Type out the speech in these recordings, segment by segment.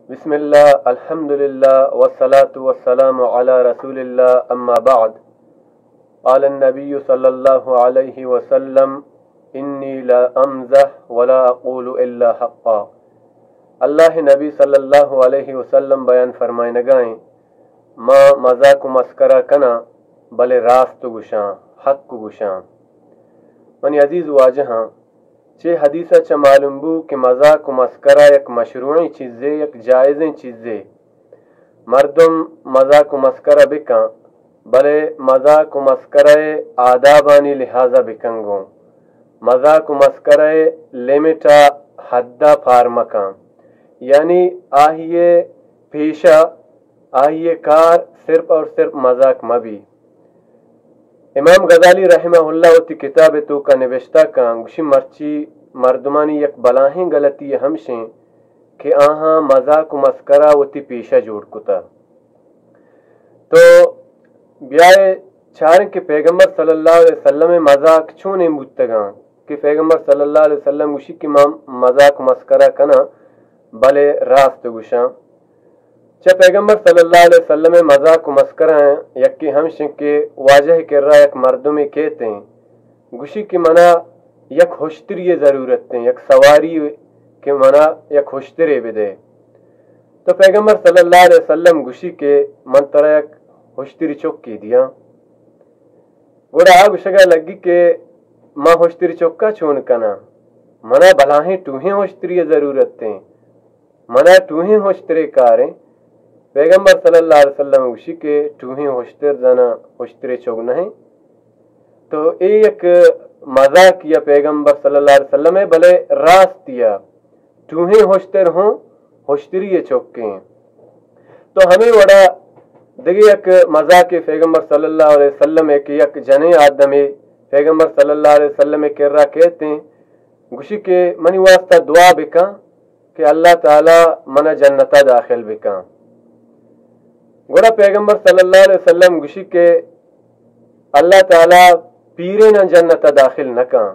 بسم الله، الحمد لله، والصلاة والسلام على رسول الله، أما بعد. قال النبي صلى الله عليه وسلم: إني لا أمزح ولا أقول إلا حقا. اللہ نبی صلی اللہ علیہ وسلم بیان فرمائنگائیں، ما مذاق و مسکرہ کناں، بلے راست گوشاں، حق گوشاں۔ منی عزیز واجہاں، چہ حدیث ء چہ معلوم بو کہ مذاق و مسکرہ یک مشروعیں چیزے، یک جائزیں چیزے۔ مردم مذاق و مسکرہ بکن، بلے مذاق و مسکرہ ء آدابانی لحاظ ء بکن گوں۔ مذاق و مسکرہ ء لمٹ ء حد ء پار مکن، یعنی آہی ء پیشہ، آہی ء کار صرف اور صرف مذاق مہ بی۔ امام غزالی رحمہ اللہ وتی کتاب ء توکا نبشتہ کاں، گوشی، مرچی مردمانی یک بلاہیں غلطی ہمشیں کہ آہاں مذاق و مسکرہ وتی پیشہ جوڑ کتا۔ تو بیائے چاریں کہ پیغمبر صلی اللہ علیہ وسلم ء مذاق چونیں بوتگاں، کہ پیغمبر صلی اللہ علیہ وسلم گوشی کہ ما مذاق و مسکرہ کناں، بلے راست گوشاں۔ چہ پیغمبر صلی اللہ علیہ وسلم ء مذاق و مسکرہ یکی ہمشیں کہ واجہ کرا یک مردمے کیتیں، گوشی کہ منا یک ہشتری ضرورت ہیں، یک سواری کہ منا یک ہشترے بدے۔ تو پیغمبر صلی اللہ علیہ وسلم گوشی کہ من ترا یک ہشتری چکی دیاں۔ گڑا آ گوشگا لگی کہ ما ہشتری چکا چون کناں؟ منا بلاہیں ٹوہیں ہشتری ضرورت ہیں، منا ٹوہیں ہشترے کاریں۔ پیغمبر صلی اللہ علیہ وسلم گوشی کہ ٹوہیں ہشتر زنا ہشترے چک نہیں۔ تو اے یک مذاق یا پیغمبر صلی اللہ علیہ وسلم ہے، بلے راست یا ٹوہیں ہشتر ہوں ہشتری چکیں۔ تو ہمیں وڑا دگہ یک مذاق پیغمبر صلی اللہ علیہ وسلم ہے کہ یک جنیں آدمے پیغمبر صلی اللہ علیہ وسلم کرا کہتے ہیں، گوشی کہ منی واسطہ دعا بکن کہ اللہ تعالی منا جنتا داخل بکن۔ گڑا پیغمبر صلی اللہ علیہ وسلم گوشی کہ اللہ تعالی پیریناں جنتا داخل نہ کن۔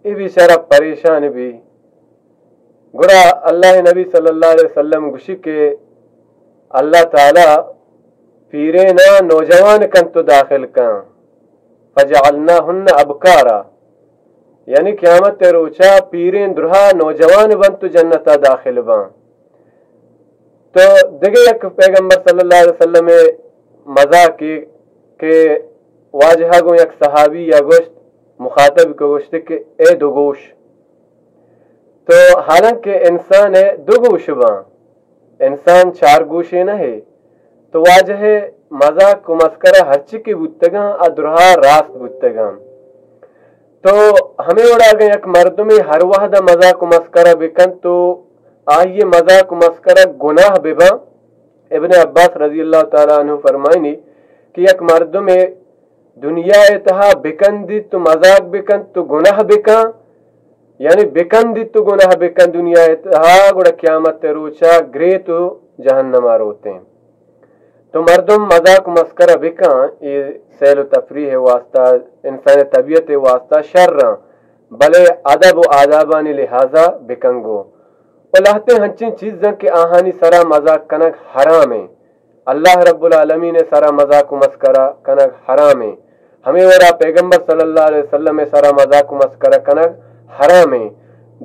اے بیچارہ پریشان بی۔ گڑا اللہ نبی صلی اللہ علیہ وسلم گوشی کہ اللہ تعالی پیریناں نوجوان کن تو داخل کن، فجعلناہن ابکارا، یعنی قیامت روچا پیرین درہا نوجوان بن تو جنتا داخل بن۔ تو دگہ یک پیغمبر صلی اللہ علیہ وسلم مذاقی کہ واجہ گوں یک صحابی یا گوشت، مخاطب کو گوشت کہ اے دو گوش۔ تو حالانکہ انسان دو گوش باں، انسان چار گوشے نہ ہے۔ تو واجہ مذاق و مسکرہ ہرچی کہ بوتگاں، آ درہا راست بوتگاں۔ تو ہمیں وڑا اگاں یک مردمے ہر وہد مذاق و مسکرہ بکن تو آئی مذاق و مسکرہ گناہ بباں۔ ابن عباس رضی اللہ تعالی عنہ فرمائنی کہ یک مردمے دنیا ء تہا بکندیت تو مذاق بکن تو گناہ بکن، یعنی بکندیت تو گناہ بکن دنیا ء تہا، گڑا قیامت ء روچا گریت و جہنم ء روتیں۔ تو مردم مذاق و مسکرہ بکن، اے سیل و تفریح ء واسطہ، انسان ء طبیعت ء واسطہ شر آں، بلے ادب و آدابانی لحاظا بکن گو۔ و لہتیں ہنچیں چیز آں کہ آہانی سرا مذاق کنگ حرام ایں۔ اللہ رب العالمین ء سرا مذاق و مسکرہ کنگ حرام ایں۔ ہمے وڑا پیغمبر صلی اللہ علیہ وسلم ء سرا مذاق و مسکرہ کنگ حرام ایں۔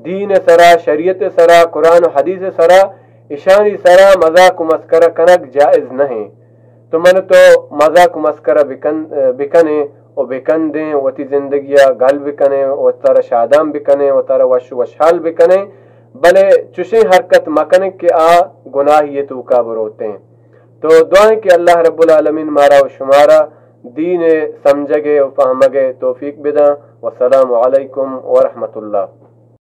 دین ء سرا، شریعت ء سرا، قرآن و حدیث ء سرا اشانی سرا مذاق و مسکرہ کنگ جائز نہ ایں۔ تو من تو مذاق و مسکرہ بکن، بکنیں و بکندیں، وتی زندگی ء گل بکنیں، و ترا شادان بکنیں، و ترا وش و وشحال بکنیں، بلے چشیں حرکت مکنیں کہ آ گناہی ء توکا بروتیں۔ تو دعائیں کہ اللہ رب العالمین مارا و شمارا دین ء سمجھگ ء و فہمگ ء توفیق بداں۔ والسلام علیکم ورحمۃ اللہ۔